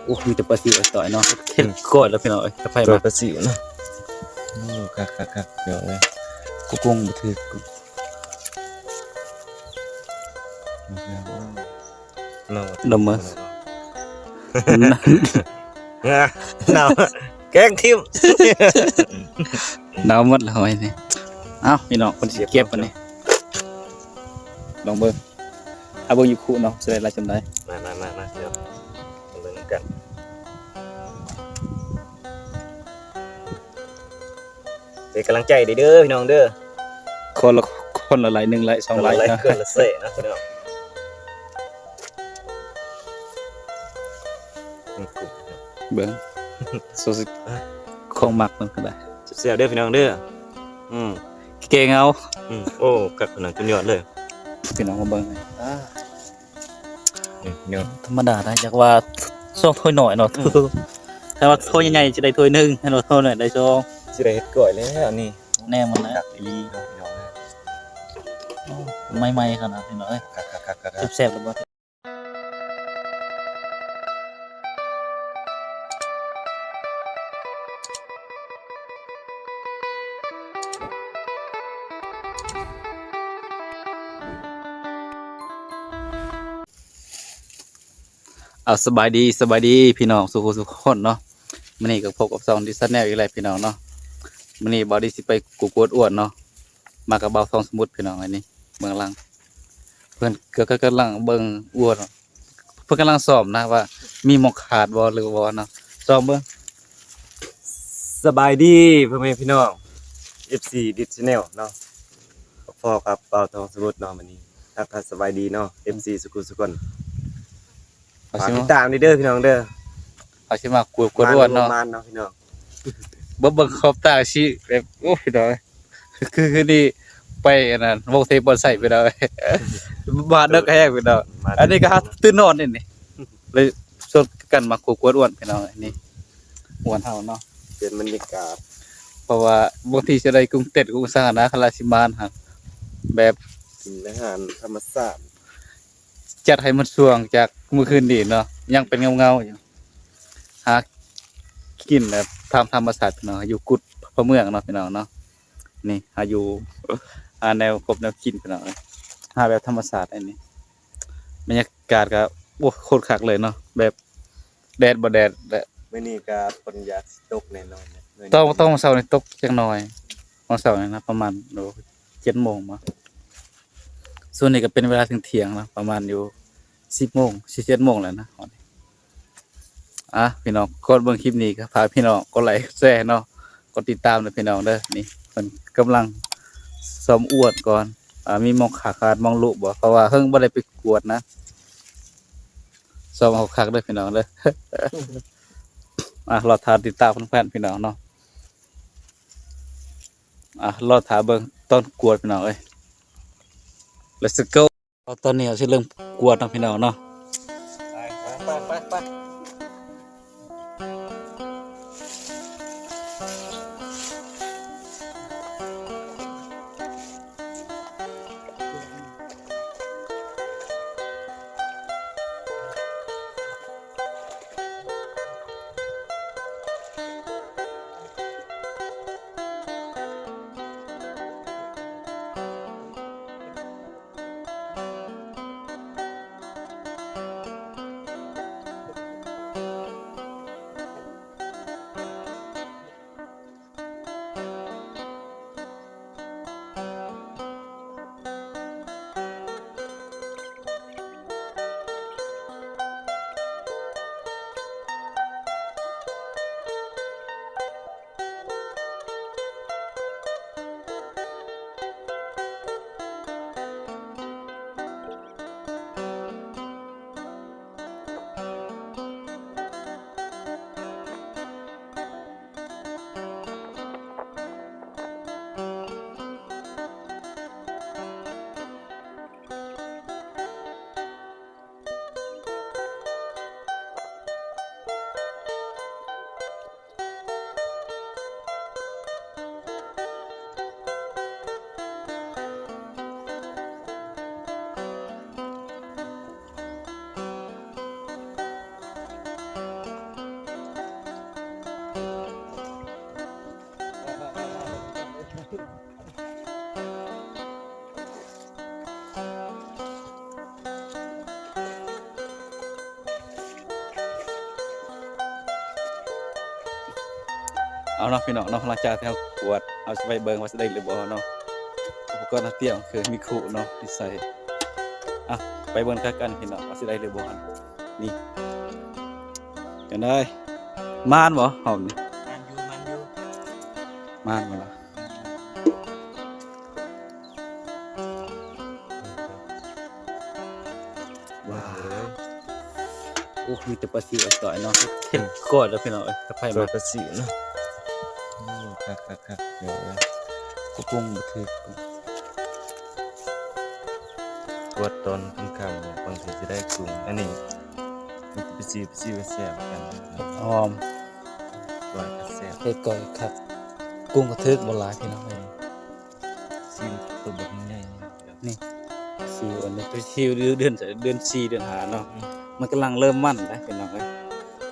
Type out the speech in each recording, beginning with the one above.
ໂອ້ ມີແຕ່ປາຊິວໄອ້ຕ້ອຍເນາະ ເຫັນກ້ອຍແລ້ວພີ່ນ້ອງເອີຍ ຕະໄຄ ຕອຍມາ ປາຊິວເນາະ. ໂອ້ ຄັກໆໆ ພີ່ນ້ອງເອີຍ ກູກົງບໍ່ຖືກ ເນາະ ດຳເມີ ເນົາ ແກງຖິ້ມ ເນົາໝົດແລ້ວໄອ້ນີ້. ເອົ້າ ພີ່ນ້ອງ ເພິ່ນຊິເກັບອັນນີ້ ລອງເບິ່ງ ເອົາເບິ່ງຢູ່ຄຸເນາະ ຊິໄດ້ຫຼາຍສ່ຳໃດ. ມາໆໆໆ ເດີ ມາເບິ່ງນຳກັນ ເປັນກຳລັງໃຈເດີ ເດີ ພີ່ນ້ອງເດີ ຄົນລະ ຄົນລະໄລ ໜຶ່ງໄລ ສອງໄລ ຄົນລະໄລ ເນາະ ຄົນລະເຊເນາະ ພີ່ນ້ອງ. ເບິ່ງ ໂຊຊິ ຂອງມັກມັນກໍໄດ້ ແຊບໆ ເດີ ພີ່ນ້ອງເດີ. ອືມ ແກງເອົາ ອືມ ໂອ້ ຄັກຂະໜາດ ສຸດຍອດເລີຍ ພີ່ນ້ອງມາເບິ່ງ ອາ ນີ້ເນາະ ທຳມະດານະ ຢາກວ່າສອງຖ້ວຍນ້ອຍເນາະ ອືມ ຖ້າວ່າຖ້ວຍໃຫຍ່ໆ ຊິໄດ້ຖ້ວຍໜຶ່ງ ຖ້າວ່າຖ້ວຍນ້ອຍໄດ້ສອງ ຊິໄດ້ເຮັດກ້ອຍແລ້ວນີ້ ແນວມັນນະ ຄັກອີ່ຫຼີເນາະ ພີ່ນ້ອງເອີຍ ໂອ້ ໃໝ່ໆ ຂະໜາດ ພີ່ນ້ອງເອີຍ ຄັກໆໆໆ ແຊບໆ ແລ້ວບໍ່. ເອົາ ສະບາຍດີ ສະບາຍດີພີ່ນ້ອງສູ່ຜູ້ສູ່ຄົນເນາະ. ມື້ນີ້ກໍພົບກັບຊ່ອງດິສແນວອີກແລ້ວພີ່ນ້ອງເນາະ. ມື້ນີ້ບ່າວດິຊິໄປກວດອ້ວນເນາະ ມາກັບບ່າວທອງສະໝຸດພີ່ນ້ອງ. ອັນນີ້ເບື້ອງຫຼັງ ເພິ່ນກໍກຳລັງເບິ່ງອ້ວນ ເພິ່ນກຳລັງຊ້ອມນະວ່າມີໝ່ອງຂາດບໍ່ ຫຼືວ່າບໍ່ເນາະ ຊ້ອມເບິ່ງ. ສະບາຍດີພໍ່ແມ່ພີ່ນ້ອງ ເອັຟຊີ ດິສແນວເນາະ ພໍ້ກັບບ່າວທອງສະໝຸດເນາະ. ມື້ນີ້ທັກທາຍສະບາຍດີເນາະ ເອັຟຊີ ສູ່ຜູ້ສູ່ຄົນ ຝາກຕິດຕາມເດີພີ່ນ້ອງເດີ. ເຮົາຊິມາກວດ ກວດອ້ວນເນາະ ມານບໍ່ມານເນາະພີ່ນ້ອງ ເບິ່ງຂອບຕາຊິແບບ ໂອ້ ພີ່ນ້ອງ ຄື ຄືນີ້ໄປອັນນັ້ນ ວົງເຕະບອນໄຊພີ່ນ້ອງ ມາເດິກແຮງພີ່ນ້ອງ. ອັນນີ້ກໍຫາຕື່ນນອນນີ້ ເລີຍຊວນກັນມາກວດອ້ວນພີ່ນ້ອງ. ນີ້ອ້ວນເຮົາເນາະ ເປັນບັນຍາກາດ ເພາະວ່າບາງທີຊິໄດ້ກຸງເຕັດກຸງສັງນະ ຄັນລາຊິມານຫັ້ນ ແບບກິນອາຫານທຳມະຊາດ ຈັດໃຫ້ມັນຊ່ວງຈາກມື້ຄືນນີ້ເນາະ ຍັງເປັນເງົາໆຢູ່ ຫາກິນແບບຕາມທຳມະຊາດເນາະ ຢູ່ກຸດພະເມືອງເນາະ ພີ່ນ້ອງເນາະ. ນີ້ຫາຢູ່ ຫາແນວຄົບແນວກິນພີ່ນ້ອງ ຫາແບບທຳມະຊາດ. ອັນນີ້ບັນຍາກາດກໍ ໂອ້ ໂຄດຄັກເລີຍເນາະ ແບບແດດບໍ່ແດດແຫຼະ. ມື້ນີ້ກໍຝົນຢາກຊິຕົກແນ່ນອນ ຕອນ ຕອນເຊົ້ານີ້ຕົກຈັກໜ້ອຍ ຕອນເຊົ້ານີ້ນະ ປະມານ ໂອ້ ເຈັດໂມງບໍ ຊ່ວງນີ້ກໍເປັນເວລາທ່ຽງໆເນາະ ປະມານຢູ່ສິບໂມງ ສິບເອັດໂມງແລ້ວນະ. ອ່າ ພີ່ນ້ອງ ກ່ອນເບິ່ງຄລິບນີ້ກໍຝາກພີ່ນ້ອງກົດໄລກົດແຊເນາະ ກົດຕິດຕາມເດີພີ່ນ້ອງເດີ. ນີ້ເພິ່ນກຳລັງຊ້ອມອ້ວນກ່ອນ ອ່າ ມີໝ່ອງຂາດໝ່ອງຫຼຸບໍ່ ເພາະວ່າເຫິງບໍ່ໄດ້ໄປກວດນະ. ຊ້ອມເອົາຄັກເດີພີ່ນ້ອງເດີ. ອ່າ ລໍຖ້າຕິດຕາມເພື່ອນໆ ພີ່ນ້ອງເນາະ. ອ່າ ລໍຖ້າເບິ່ງຕອນກວດພີ່ນ້ອງເອີຍ. Let's go. ຕອນນີ້ເຮົາຊິເລີ່ມກວດເນາະ ພີ່ນ້ອງເນາະ. ໄປ ໄປ ໄປ ໄປ. ເນາະພີ່ນ້ອງເນາະ. ຫຼັງຈາກທີ່ເຮົາກວດ ເຮົາຊິໄປເບິ່ງວ່າຊິໄດ້ຫຼືບໍ່ເນາະ. ອຸປະກອນເຮົາຕຽມຄືມີຄຸເນາະ ທີ່ໃສ່. ອ່ະ ໄປເບິ່ງນຳກັນພີ່ນ້ອງ ວ່າຊິໄດ້ຫຼືບໍ່. ນີ້ ຈັ່ງໃດ ມານບໍ່ຮອບນີ້? ມານຢູ່ ມານຢູ່ ມານບໍ່ລະ? ວ້າວ ໂອ້ ມີແຕ່ປາຊິວອາຈອຍເນາະ. ເຮັດກ້ອຍແລ້ວພີ່ນ້ອງເອີຍ ກັບໄຜ ກ້ອຍມາ ປາຊິວເນາະ. ໂອ້ ຄັກໆໆ ເອີ ກຸ້ງບໍ່ຖືກ ກວດຕອນຄ່ຳໆ ບາງທີຊິໄດ້ກຸ້ງ. ອັນນີ້ມີແຕ່ປາຊິວ ປາຊິວແຊບກັນ ຫອມ ກ້ອຍກໍແຊບ ເຮັດກ້ອຍຄັກ. ກຸ້ງກໍຖືກບໍ່ຫຼາຍພີ່ນ້ອງເອີຍ. ຊິມໂຕບັກໃຫຍ່ ນີ້ ຊິວອັນນີ້ ຊິວເດືອນ ເດືອນສີ່ ເດືອນຫ້າເນາະ. ອືມ ມັນກຳລັງເລີ່ມໝັ້ນນະພີ່ນ້ອງເອີຍ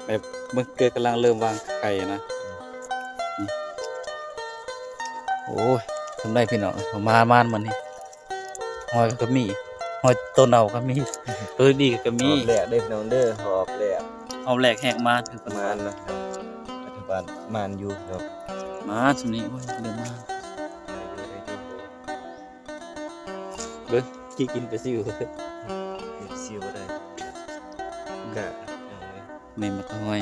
ແບບມັນກຳລັງເລີ່ມວາງໄຂ່ນະ. ອືມ ນີ້ ໂອ້ຍ ທຳໄດ້ພີ່ນ້ອງ ປະມານ ປະມານມັນນີ້ ຫອຍກໍມີ ຫອຍໂຕເນົ່າກໍມີ ໂຕດີກໍມີ. ຮອບແລກເດີພີ່ນ້ອງເດີ ຮອບແລກ ຮອບແລກແຮງມານຄືເພິ່ນ ມານນະ ລັດຖະບານມານຢູ່ເນາະ. ມາຊ່ວງນີ້ ໂອ້ຍ ເລີ່ມມາ ໄດ້ຢູ່ ໄດ້ຢູ່. ເບິ່ງ ກິນປາຊິວ ກິນປາຊິວບໍ່ໄດ້ ກະ ແມ່ນໝາກຫອຍ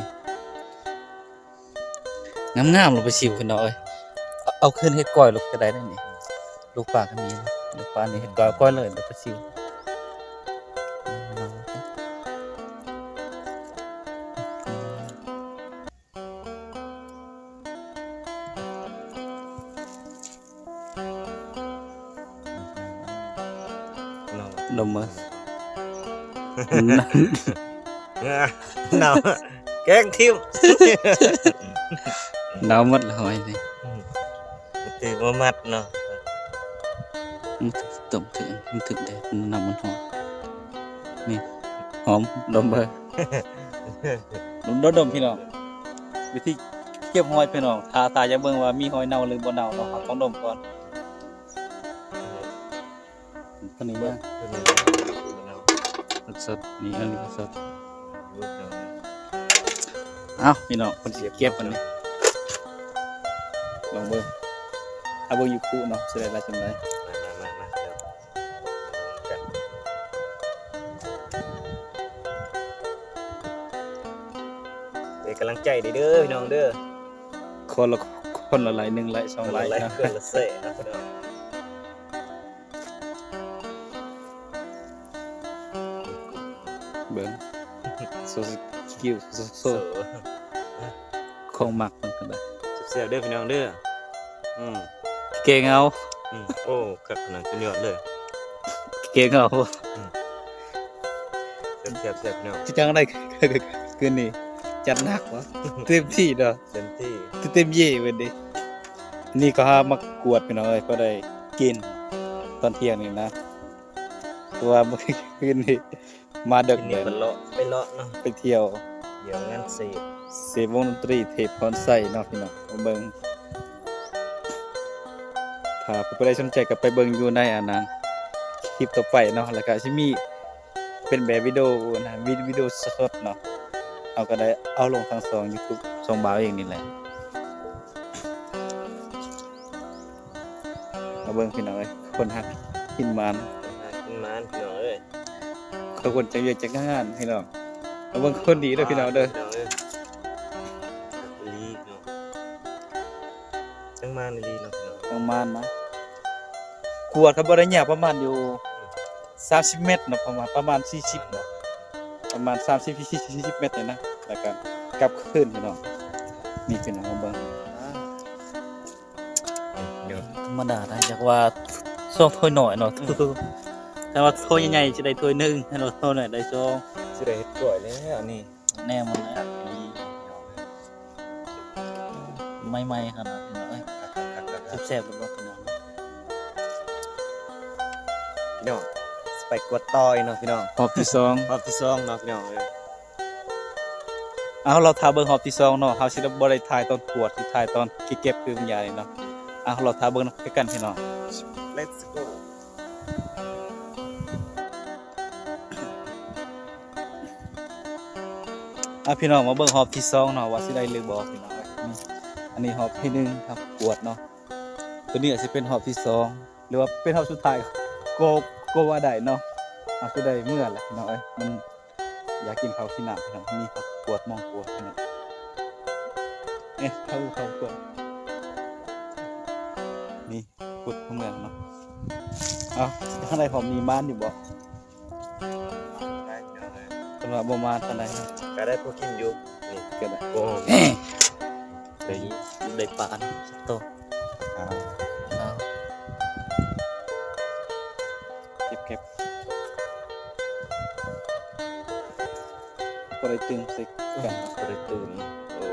ງາມໆ ໂລດປາຊິວພີ່ນ້ອງເອີຍ. ເອົາ ເອົາຂຶ້ນເຮັດກ້ອຍໂລດກໍໄດ້ເດ້ນີ້ ລູກປາກໍມີ ລູກປານີ້ເຮັດກ້ອຍ ກ້ອຍເລີຍໂລດປາຊິວ. ດມເບິ່ງ ເນົ່າ ແກງຖິ້ມ ເນົ່າໝົດລະຫອຍນີ້ ອືມ ຖືກບໍ່ມັດເນາະ. ອືມ ຕົ້ມຖືກ ມັນຖືກແດດ ນ້ຳມັນຫອມ ນີ້ ຫອມ ດົມເບິ່ງ ດົມ ດົມ ດົມ ພີ່ນ້ອງ. ວິທີເກັບຫອຍພີ່ນ້ອງ ຖ້າ ຖ້າຢາກເບິ່ງວ່າມີຫອຍເນົ່າຫຼືບໍ່ເນົ່າເນາະ ເຮົາຕ້ອງດົມກ່ອນ. ຕົວນີ້ ຕົວນີ້ ສົດໆ ນີ້ ອັນນີ້ສົດ. ເອົ້າ ພີ່ນ້ອງ ເພິ່ນຊິເກັບອັນນີ້ ລອງເບິ່ງ ຖ້າເບິ່ງຢູ່ຄຸເນາະ ຊິໄດ້ຫຼາຍສ່ຳໃດ. ມາ ມາ ມາ ມາ ເປັນກຳລັງໃຈເດີພີ່ນ້ອງເດີ ຄົນລະ ຄົນລະໄລ້ ໜຶ່ງໄລ້ ສອງໄລ້ ຄົນລະໄລ້ ເນາະ ຄົນລະແຊເນາະພີ່ນ້ອງ. ເບິ່ງ ໂຊສະກິວ ໂຊ ໂຊ ຂອງມັກເພິ່ນກໍໄດ້ ແຊບໆ ເດີພີ່ນ້ອງເດີ. ອືມ ແກງເອົາ ອືມ ໂອ້ ຄັກຂະໜາດ ສຸດຍອດເລີຍ ແກງເອົາ ອືມ ແຊບໆ ແຊບພີ່ນ້ອງ. ຊິຈັ່ງໃດ ຄືນນີ້ ຈັດໜັກວະ ເຕັມທີ່ເນາະ ເຕັມທີ່ ເຕັມເຢເບິດເດ. ນີ້ກໍຫາມາກວດພີ່ນ້ອງເອີຍ ພໍໄດ້ກິນຕອນທ່ຽງນີ້ນະ ເພາະວ່າມື້ຄືນນີ້ມາເດິກ ນີ້ໄປເລາະ ໄປເລາະເນາະ ໄປທ່ຽວ ທ່ຽວງານເສບ ເສບວົງດົນຕີເທບພອນໄຊເນາະພີ່ນ້ອງ. ມາເບິ່ງ ຖ້າຜູ້ໃດສົນໃຈກໍໄປເບິ່ງຢູ່ໃນອັນນັ້ນ ຄລິບຕໍ່ໄປເນາະ ແລ້ວກໍຊິມີ ເປັນແບບວິດີໂອນະ ວິ ວິດີໂອສົດໆ ເນາະ ເຮົາກໍໄດ້ເອົາລົງທາງຊ່ອງຢູທູບ ຊ່ອງບ່າວເອງນີ້ແຫຼະ. ມາເບິ່ງພີ່ນ້ອງເອີຍ ຄົນຮັກກິນໝານ ຄົນຮັກກິນໝານພີ່ນ້ອງເອີຍ ເຂົາຄົນຈັກວຽກຈັກງານພີ່ນ້ອງ. ມາເບິ່ງຄົນດີເດີພີ່ນ້ອງເດີ ພີ່ນ້ອງເອີຍ ຄັກອີ່ຫຼີເນາະ. ທັງມານອີ່ຫຼີເນາະ ທັງມານນະ ກວດກໍບໍ່ໄດ້ຍາກ ປະມານຢູ່ສາມສິບແມັດເນາະ ປະມານ ປະມານສີ່ສິບເນາະ ປະມານສາມສິບ ສີ່ສິບແມັດນີ້ນະ ແລ້ວກໍກັບຄືນພີ່ນ້ອງ. ນີ້ພີ່ນ້ອງມາເບິ່ງ ທຳມະດານະ ຢາກວ່າສອງຖ້ວຍນ້ອຍເນາະ ອືມ ຄັນວ່າຖ້ວຍໃຫຍ່ໆ ຊິໄດ້ຖ້ວຍໜຶ່ງ ຄັນວ່າຖ້ວຍນ້ອຍໄດ້ສອງ ຊິໄດ້ເຮັດກ້ອຍແລ້ວນີ້. ແນວມັນແຫຼະ ໃໝ່ໆ ຂະໜາດພີ່ນ້ອງເອີຍ ແຊບໆ ເລີຍບໍ່ພີ່ນ້ອງ. ພີ່ນ້ອງ ຊິໄປກວດຕໍ່ອີກເນາະພີ່ນ້ອງ ຮອບທີສອງ ຮອບທີສອງເນາະພີ່ນ້ອງເອີຍ. ເອົາ ລໍຖ້າເບິ່ງຮອບທີສອງເນາະ ເຮົາຊິບໍ່ໄດ້ຖ່າຍຕອນກວດ ຊິຖ່າຍຕອນເກັບຄືບາງຢ່າງນີ້ເນາະ. ເອົາ ລໍຖ້າເບິ່ງນຳກັນພີ່ນ້ອງ Let's go. ອ່ະ ພີ່ນ້ອງມາເບິ່ງຮອບທີສອງເນາະ ວ່າຊິໄດ້ຫຼືບໍ່ພີ່ນ້ອງເອີຍ. ນີ້ ອັນນີ້ຮອບທີໜຶ່ງ ເຮົາກວດເນາະ. ໂຕນີ້ອາດຊິເປັນຮອບທີສອງ ຫຼືວ່າເປັນຮອບສຸດທ້າຍກໍ ກໍວ່າໄດ້ເນາະ. ເຮົາຊິໄດ້ເມືອແຫຼະພີ່ນ້ອງເອີຍ ມັນຢາກກິນເຂົ້າກິນນ້ຳພີ່ນ້ອງ. ນີ້ເຮົາກວດ ມອງກວດພີ່ນ້ອງ. ເອະ ເຂົ້າ ເຂົ້າກວດ ນີ້ ກວດເມືອເນາະ. ເອົ້າ ທາງໃດ ພໍມີມານຢູ່ບໍ່? ເພິ່ນວ່າບໍ່ມານປານໃດ. ກໍໄດ້ພໍກິນຢູ່ ນີ້ກໍໄດ້ ໂອ້ ໄດ້ ໄດ້ປາອັນສັກໂຕ. ເອົາ ເອົາ ເກັບ ເກັບ ບໍ່ໄດ້ຕື່ມໃສ່ກັນ ບໍ່ໄດ້ຕື່ມ. ໂອ້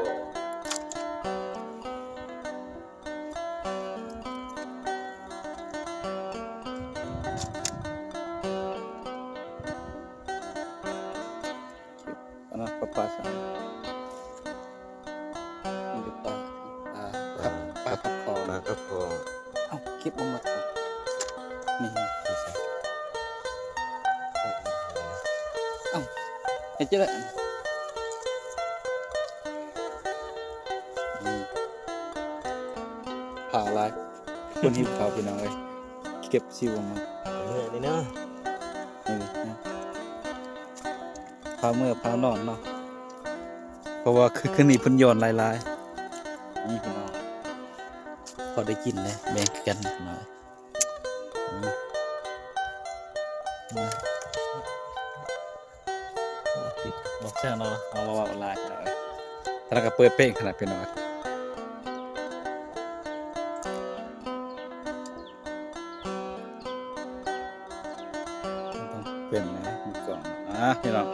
ອັນນັ້ນປາ ປາຊະ ມີແຕ່ປາ ປາ ປາ ປາກັບຂອງ ປາກັບຂອງ. ເອົ້າ ເກັບບໍ່ໝົດ ນີ້ ນີ້ໃສ່ ເອົ້າ ເຮັດຈັ່ງໃດ ນີ້ ພາວຫຼາຍ ຄົນຫິວເຂົ້າພີ່ນ້ອງເອີຍ ເກັບຊິວອອກມາ ເມື່ອຍນີ້ເນາະ ນີ້ ນີ້ ພາວເມືອພາວນອນເນາະ ເພາະວ່າຄືນນີ້ເພິ່ນຍ້ອນຫຼາຍໆ ນີ້ພີ່ນ້ອງ ພໍໄດ້ກິນເດ້ ແບ່ງຄືກັນພີ່ນ້ອງ. ອືມ ບໍ່ແຊວເນາະ ເຮົາເວົ້າຫຼາຍ ແລ້ວກໍເປີດເພງຂະໜາດພີ່ນ້ອງ. ເປັນນະ ມີກ້ອງ ອ່າ ພີ່ນ້ອງ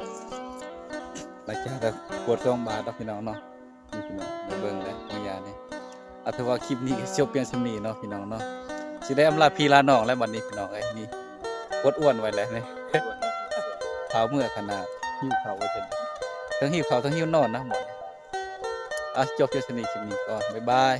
ຫຼັງຈາກກວດສອງບາດເນາະ ພີ່ນ້ອງເນາະ. ນີ້ພີ່ນ້ອງ ໄດ້ເບິ່ງແລ້ວ ຂອງຢານີ້. ອາ ຖືວ່າຄລິບນີ້ກໍຈົບພຽງສ່ຳນີ້ເນາະ ພີ່ນ້ອງເນາະ. ຊິໄດ້ອຳລາພີ່ລານ້ອງແລ້ວບັດນີ້ ພີ່ນ້ອງເອີຍ. ນີ້ ກົດອ້ວນໄວ້ແລ້ວນີ້ ພາວເມືອຂະໜາດ ຫິວເຂົ້າວ່າຊັ້ນ ທັງຫິວເຂົ້າ ທັງຫິວນອນນະໝໍນີ້. ອ່ະ ຈົບພຽງສ່ຳນີ້ ຄລິບນີ້ກ່ອນ ບາຍບາຍ.